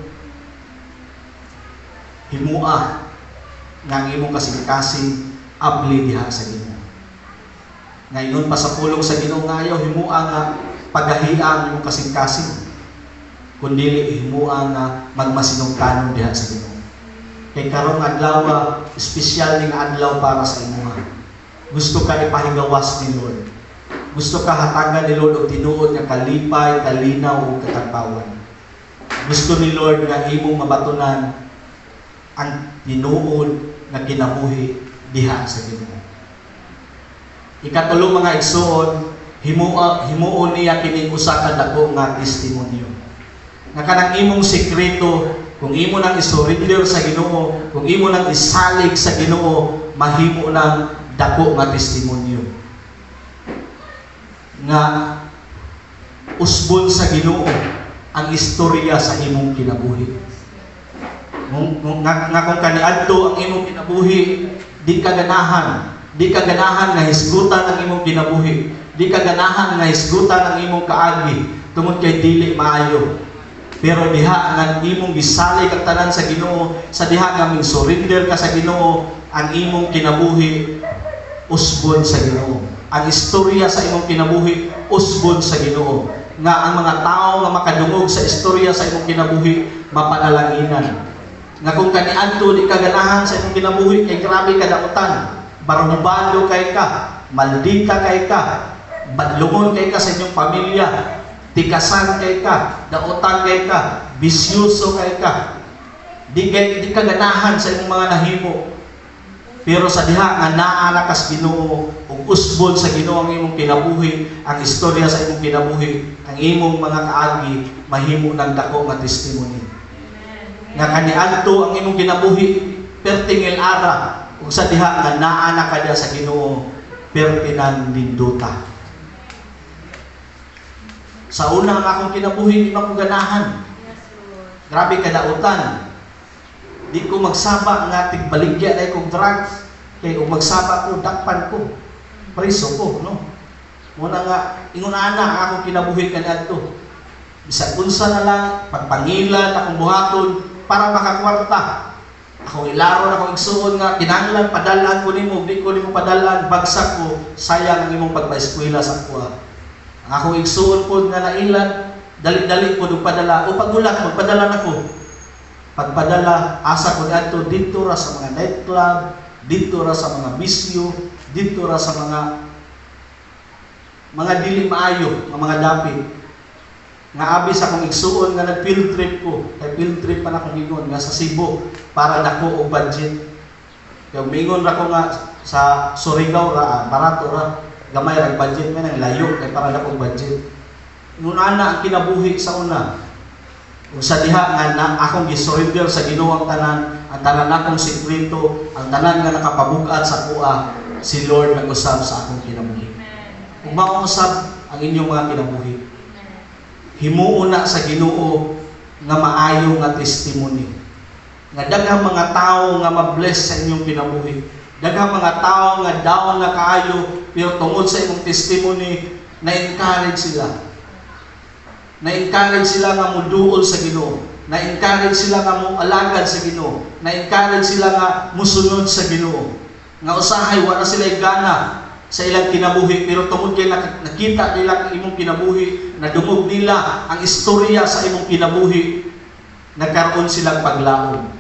himua nga ang imong kasing-kasing abli diha sa Ginoo. Ngayon pa sa pulong sa Ginoo nga ayaw himua nga pagahia ang imong kasing-kasing, kundi himua nga magmasinugtanon diha sa Ginoo. Kay karong adlaw, espesyal ning adlaw para sa imuha. Gusto ka ipahigawas ni Lord. Gusto ka hatagan ni Lord og tinuod nga kalipay, kalinaw ug katagbawan. Gusto ni Lord nga imong mabatunan ang tinuod nga kinabuhi diha sa Ginoo. Ikatulo, mga igsuon, himuon niya kining usa ka dako nga testimonyo. Nga kanang imong sekreto, kung imo nang isurrender sa Ginoo, kung imo nang isalig sa Ginoo, mahimo nang dako nga testimonyo. Nga usbon sa Ginoo ang istorya sa imong kinabuhi. Nga kung kaniadto ang imong kinabuhi, di ka ganahan nga hisgutan ang imong kinabuhi, di ka ganahan nga hisgutan ang imong kaagi tungod kay dili maayo. Pero diha nga imong gisalig ang tanan sa Ginoo, sa diha nga ming surrender ka sa Ginoo, ang imong kinabuhi usbon sa Ginoo. Ang istorya sa imong kinabuhi usbon sa Ginoo. Nga ang mga tao nga makadungog sa istorya sa imong kinabuhi mapanalanginan. Nga kung kaniadto di ka ganahan sa imong kinabuhi kay grabe ka dautan, barumbado kay ka, maldita kay ka, badlungon kay ka sa inyong pamilya, tikasan kay ka, dautan kay ka, bisyoso kay ka. Di ka ganahan sa imong mga nahimo. Pero sa diha nga naa na kas Ginoo ug usbon sa Ginoo ang imong kinabuhi, ang istorya sa imong kinabuhi, ang imong mga kaagi mahimo ng dako nga testimony. Nga kaniadto ang imong kinabuhi perting ara ug sa diha nga naa na ka diha sa Ginoo, perti nang nindota. Sa una, ang akong kinabuhi, di ba ko ganahan? Yes, Lord. Grabe kadautan. Di ko magsaba nga tigbaligya na kong drugs. Kay kung magsaba ko, dakpan ko. Preso ko, no? Muna nga, ingon ana ang akong kinabuhi kaniadto. Bisag unsa na lang, pagpangilan akong buhaton para makakwarta. Akong ilaron akong igsuon nga kinahanglan padalan ko nimo, di ko nimo padalan, bagsak ko, sayang ang imong pagpa-eskwela sa akoa. Ang akong igsuon pod nga nailan, dali-dali ko og padala o pagulat magpadala nako. Pagpadala, asa ko niadto, didto ra sa mga nightclub, didto ra sa mga bisyo, didto ra sa mga dili maayo nga mga dapit. Nga abi sa akong igsuon nga nag field trip ko, kay field trip pa na akong ingon nga sa Cebu para dako og budget. Kay mingon ra ko nga sa Surigao ra, ah, barato ra, gamay ra ang budget man ang layo kay para dako og budget. Ingon ana ang kinabuhi sa una. Ug sa diha nga na akong gisurrender sa Ginoo ang tanan akong sekreto, ang tanan nga nakapabugat sa akoa, si Lord nag-usab sa akong kinabuhi. Amen. Ug mausab ang inyong mga kinabuhi. Amen. Himuon na sa Ginoo nga maayo nga testimony. Nga daghang mga tawo nga ma-bless sa inyong kinabuhi. Daghang mga tawo nga down na kaayo, pero tungod sa imong testimony na-encourage sila. Na-encourage sila nga muduol sa Ginoo. Na-encourage sila nga moalagad sa Ginoo. Na-encourage sila nga musunod sa Ginoo. Nga usahay wala sila gana sa ilang kinabuhi, pero tungod kay nakita nila ang imong kinabuhi, nadungog nila ang istorya sa imong kinabuhi, nagkaroon silang paglaom.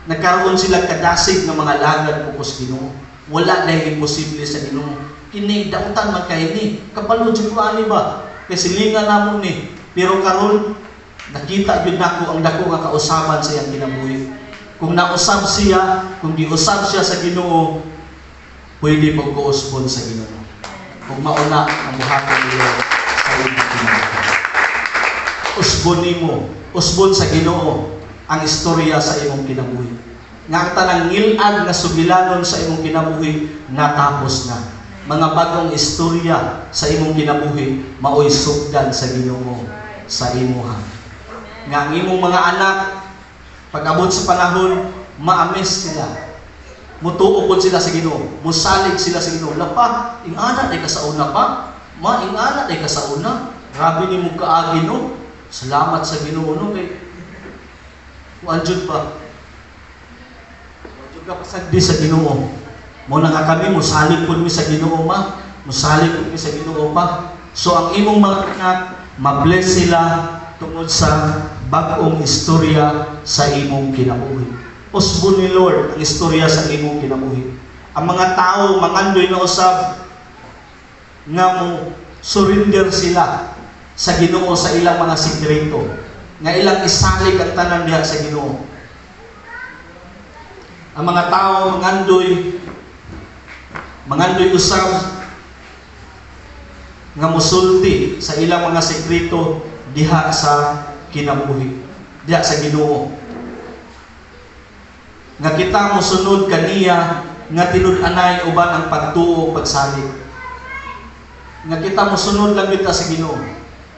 Nagkaroon silang kadasig ng mga lagad pukos Ginoo. Wala dahil imposible sa Ginoo. Kini dautan man kay ni. Kabalo jud ko ani ba? Kay silingan namo ni. Pero karon nakita gyud nako ang dako nga kausaban sa iyang kinabuhi. Kung nausab siya, kung giusab siya sa Ginoo, pwede pag kuusbon sa Ginoo. Kung mauna ang buhaton ni Lord sa imong kinabuhi. Usbon nimo, usbon sa Ginoo ang istorya sa imong kinabuhi. Nga ang tanang ngilad nga sugilanon sa imong kinabuhi natapos na. Mga bagong istorya sa imong kinabuhi maoy sugdan sa Ginoo sa imuha. Nga ang imong mga anak, pag-abot sa panahon, ma-amaze sila. Mutuo pod sila sa Ginoo, musalig sila sa Ginoo. Lapa, ingana day ka sa una pa. Ma, ingana day ka sa una. Grabe nimo kaagi, no. Salamat sa Ginoo, no, kay kuan jud pa. Wa jud ka pasagdi sa Ginoo. Mo na nga kami musalig pud mi sa Ginoo, ma. Musalig pud mi sa Ginoo pa. So ang imong mga anak, ma-bless sila tungod sa bag-ong istorya sa imong kinabuhi. Usbon ni Lord ang istorya sa imong kinabuhi. Ang mga tao mangandoy na usab nga mo surrender sila sa Ginoo sa ilang mga sekreto, nga ilang isalig ang tanan diha sa Ginoo. Ang mga tao mangandoy usab nga musulti sa ilang mga sekreto diha sa kinabuhi, diha sa Ginoo, nga kita mosunod kaniya nga tinud-anay uban ang pagtuo, pagsalig, nga kita mosunod lang kita sa Ginoo,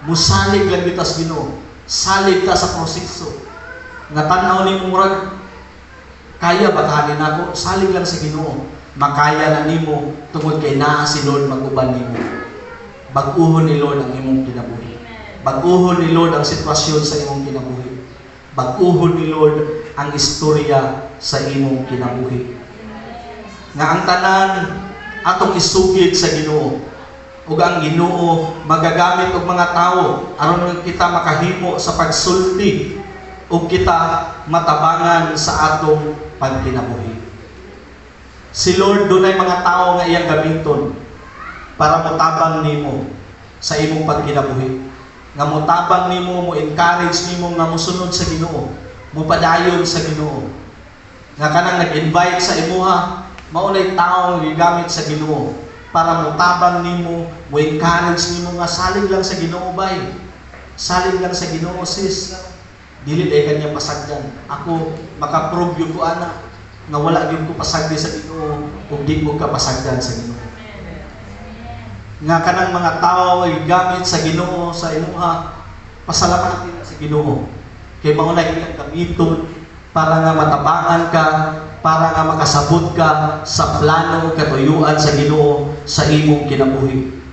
musalig lang kita sa Ginoo, salig ta sa proseso nga tan-aw nimo murag kaya ba kani nako. Salig lang sa Ginoo, makaya na nimo tungod kay naa si Lord mag-uban nimo. Bag-uhon ni Lord ang imong kinabuhi. Bag-uhon ni Lord ang sitwasyon sa imong kinabuhi. Bag-uhon ni Lord ang istorya sa imong kinabuhi. Nga ang tanan atong isugid sa Ginoo ug ang Ginoo magagamit og mga tawo aron nga kita makahimo sa pagsulti ug kita matabangan sa atong pagkinabuhi. Si Lord, dunay mga tawo nga iyang gamiton para motabang nimo sa imong pagkinabuhi. Nga motabang nimo, mo encourage nimo nga mosunod sa Ginoo, mopadayon sa Ginoo. Nga kanang nag-invite sa imuha, mao nay tawo nga gigamit sa Ginoo para motabang nimo, mo encourage nimo nga salig lang sa Ginoo, bay. Salig lang sa Ginoo, sis. Dili day kanya pasagdan. Ako makaprove gyud ko ana nga wala gyud ko pasagdi sa Ginoo ug di mo ka pasagdan sa Ginoo. Nga kanang mga tao ay gamit sa Ginoo sa imuha, pasalamatin na sa Ginoo. Kay mao na ilang gamiton para nga matabangan ka, para nga makasabot ka sa plano, katuyuan sa Ginoo sa imong kinabuhi.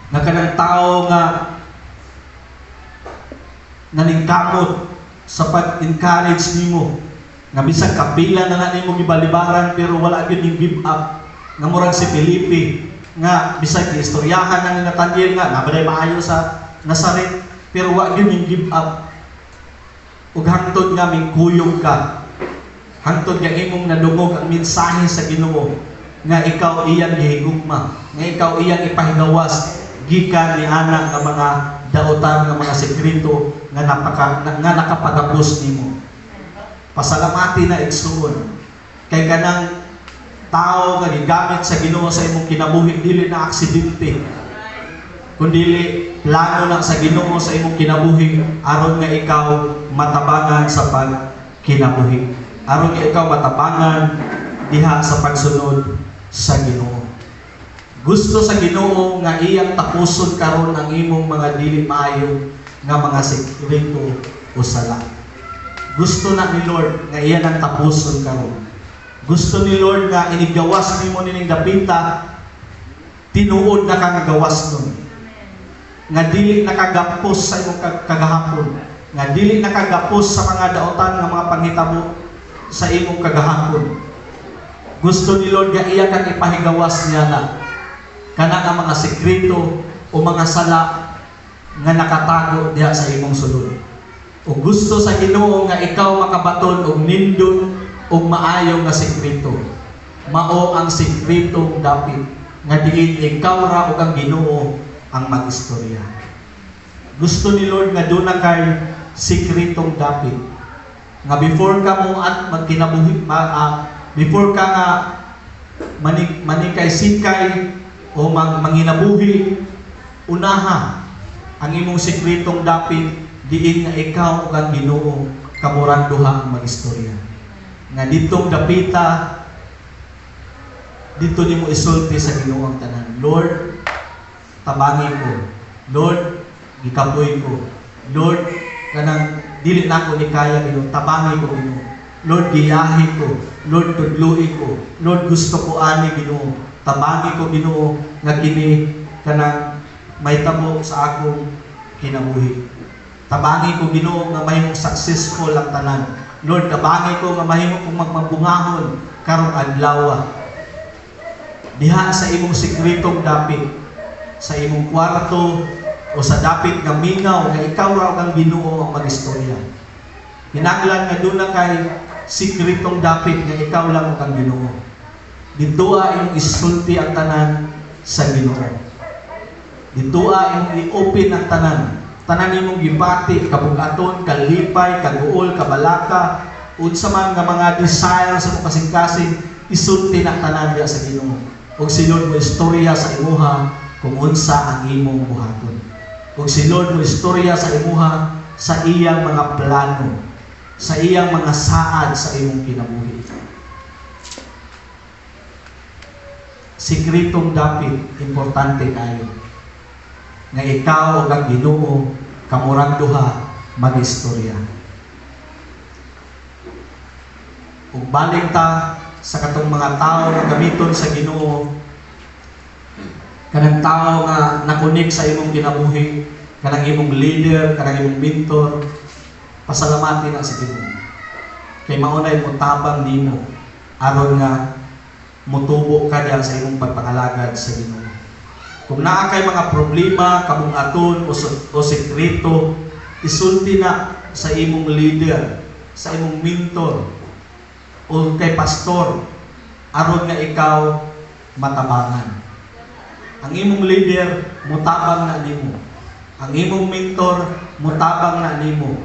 Nga kanang tao nga naningkamot sa pag-encourage nimo nga bisag kapila na nga nimo gibalibaran pero wala gyud ning give up, nga murag si Felipe nga bisag giistoryahan na ni Nathaniel nga nabaday maayo sa Nazaret, pero wa gyud ning give up ug hangtod nga mingkuyog ka, hangtod nga imong nadungog ang mensahe sa Ginoo nga ikaw iyang gihigugma, nga ikaw iyang ipahigawas gikan ni ana nga mga daotan, nga mga sekreto nga nakapagapos nimo. Pasalamati na, igsuon, kay kanang tao nga gigamit sa Ginoo sa imong kinabuhi, dili na aksidente kundili plano na sa Ginoo sa imong kinabuhi aron nga ikaw matabangan sa pagkinabuhi, aron nga ikaw matabangan diha sa pagsunod sa Ginoo. Gusto sa Ginoo nga iyang tapuson karon ang imong mga dili maayo nga mga sekreto o sala. Gusto na ni Lord nga iya nang tapuson karon. Gusto ni Lord nga inigawas nimo nining dapita, tinuod na ka nga gawas nun. Nga dili nakagapos sa imong kagahapon. Nga dili nakagapos sa mga daotan nga mga panghitabo sa imong kagahapon. Gusto ni Lord nga iya kang ipahigawas niya na kana nga mga sekreto o mga sala nga nakatago diha sa imong sulod. O gusto sa Ginoo nga ikaw makabaton og nindot og maayo nga sekreto. Mao ang sekretong dapit nga diin ikaw ra ug ang Ginoo ang mag-istorya. Gusto ni Lord nga duna kay sekretong dapit nga before ka mo at magkinabuhi before ka nga manikay sikay o manginabuhi, unaha ang imong sekretong dapit diin nga ikaw ug ang Ginoo kamurang duha ang magistorya. Nga ditong dapita, dito nimo isulti sa Ginoo ang tanan. "Lord, tabangi ko. Lord, gikapoy ko. Lord, kanang dili na ako ni kaya, Ginoo, tabangi ko, Ginoo. Lord, giyahi ko. Lord, tudloi ko. Lord, gusto ko ani, Ginoo. Tabangi ko, Ginoo, nga kini kanang mahitabo sa akong kinabuhi. Tabangi ko, Ginoo, nga mahimong successful ang tanan. Lord, tabangi ko nga mahimo kong magmabungahon karong adlaw." Diha sa imong sekretong dapit, sa imong kwarto o sa dapit nga mingaw nga ikaw ra ug ang Ginoo ang magistorya. Kinahanglan nga duna kay sekretong dapit nga ikaw lang ug ang Ginoo. Didtoa imong isulti ang tanan sa Ginoo. Didtoa imong i-open ang tanan. Tanan imong gibati, kabugaton, kalipay, kaguol, kabalaka, unsa man nga mga desire sa imong kasing-kasing, isulti na tanan diha sa Ginoo. Ug si Lord mo istorya sa imuha kung unsa ang imong buhaton. Ug si Lord mo istorya sa imuha sa iyang mga plano, sa iyang mga saad sa imong kinabuhi. Sikretong dapit, importante kayo nga ikaw ug ang Ginoo kamurang duha mag-istorya. Ug balik ta sa katong mga tao nga gamiton sa Ginoo, kanang tao nga nakunik sa imong kinabuhi, kanang imong leader, kanang imong mentor, pasalamati na sa Ginoo. Kay mao nay motabang nimo aron nga motubo ka diyan sa imong pagpangalagad sa Ginoo. Kung naa kay mga problema, kabungaton o sekreto, isulti na sa imong leader, sa imong mentor, o kay pastor, aron nga ikaw matabangan. Ang imong leader, mutabang na nimo. Ang imong mentor, mutabang na nimo.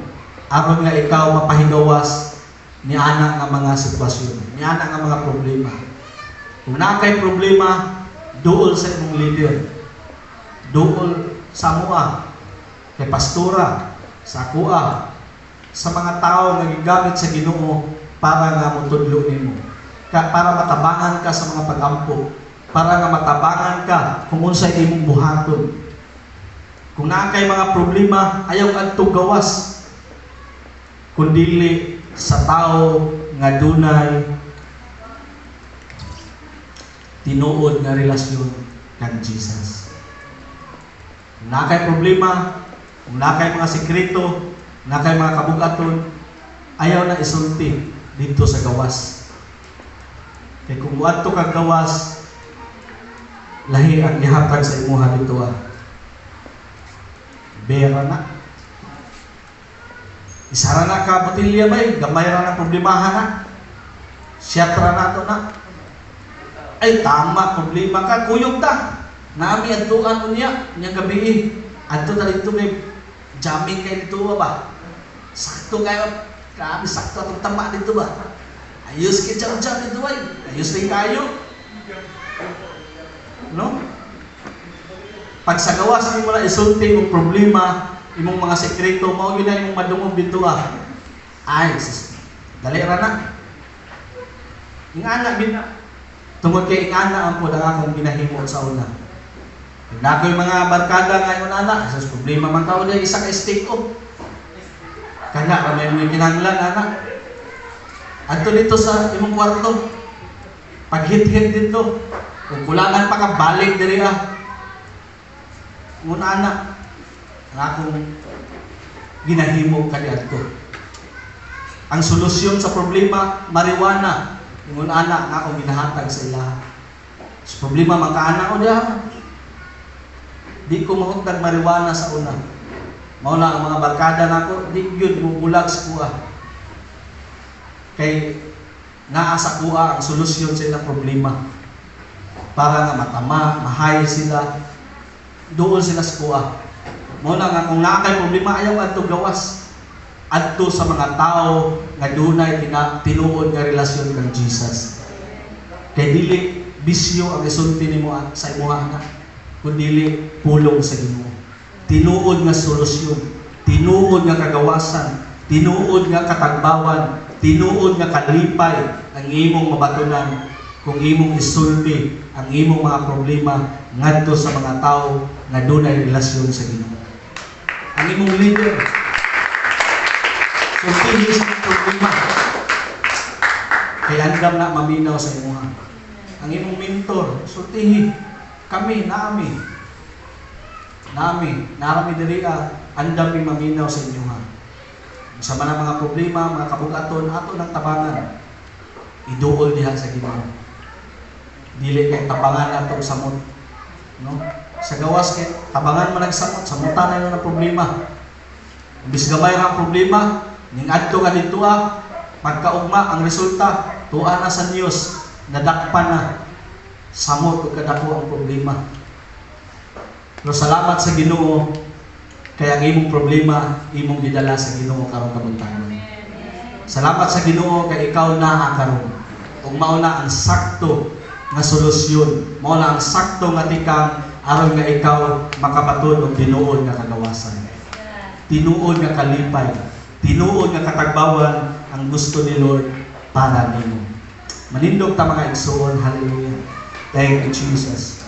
Aron nga ikaw mapahigawas ni ana nga mga sitwasyon, ni ana nga mga problema. Kung naa kay problema, duol sa imong leader. Duol sa mua, kay pastora, sa akoa, sa mga tao nga gigamit sa Ginoo para nga motudlo nimo. Para matabangan ka sa mga pag-ampo, para nga matabangan ka kung unsay imong buhaton. Kung naa kay mga problema, ayaw kadto gawas, kundili sa tao nga dunay tinuod nga relasyon kang Jesus. Kung naa kay problema, kung naa kay mga sekreto, naa kay mga kabugaton, ayaw na isulti dito sa gawas. Kay kung muadto kag gawas, lahi ang gihatag sa imuha dito ah. Bera na. Isara na ka botilya bay, gamay ra na problemahan na. Siyat ra na to na. Ay tama, problema ka, kuyog ta. Naami adtuan unya, unya gabi. Adto ta dito kay jamming kay dito ba? Sakto kayo, grabe sakto atong tama dito ba? Ayos kay jam jam dito ay. Ayos rin kayo. No? Pag sa gawas nimo na isulti imong problema, imong mga sekreto, mao gyud na imong madungog dito ah. Ay, sus, dali ra na. Ingana gid na. Tungod kay ingana ang pud ang akong ginahimo sa una. Kung naa ko'y mga barkada nga ingon ana, sus, problema man tao diya, isa ka steak oh. Kana ra may mga kinahanglan ana. Adto dito sa imong kwarto. Paghit-hit dito. Kung kulangan pa ka, balik diri ah. Ngun ana, ang akong ginahimo kaniadto. Ang solusyon sa problema, marijuana. Ingon ana nga akong ginahatag sa ilaha. Sa problema magkaana ko diha. Di ko mahutag marijuana sa una. Mao na ang mga barkada nako, di gyud mubulag sa kuha. Kay naa sa kuha ang solusyon sa ilang problema. Para nga matama, mahay sila, duol sila sa kuha. Mao na nga kung naa kay problema, ayaw adto gawas. Adto sa mga tao nga dunay tinuod nga relasyon kang Jesus. Kay dili bisyo ang isulti nimo sa imuha anak, kundili pulong sa Ginoo. Tinuod nga solusyon, tinuod nga kagawasan, tinuod nga katagbawan, tinuod nga kalipay ang imong mabatunan kung imong isulti ang imong mga problema ngadto sa mga tao nga dunay relasyon sa Ginoo. Ang imong leader, sultihi sa imong problema. Kay andam na maminaw sa imuha. Ang imong mentor, sultihi. Kami, naami. Nami, narami diri ah, andam mi maminaw sa inyo ha. Sa mga mga problema, mga kabugaton, ato nang tabangan. Iduol diha sa Ginoo. Dili kay tabangan natong samot. No? Sa gawas kay tabangan man ang samot, samutan na ang problema. Imbis gamay ra ang problema, ning adto ka didto ah, pagkaugma ang resulta, tuwa na sa news, nadakpan na. Samot ug kadako ang problema. Pero salamat sa Ginoo kay ang imong problema imong gidala sa Ginoo karong kabuntagon. Salamat sa Ginoo kay ikaw naa karon. Ug mao na ang sakto nga solusyon. Mao na ang sakto nga tikang aron nga ikaw makabaton og tinuod nga kagawasan. Tinuod nga kalipay, tinuod nga katagbawan ang gusto ni Lord para nimo. Manindog ta, mga igsuon. Hallelujah. Thank you, Jesus.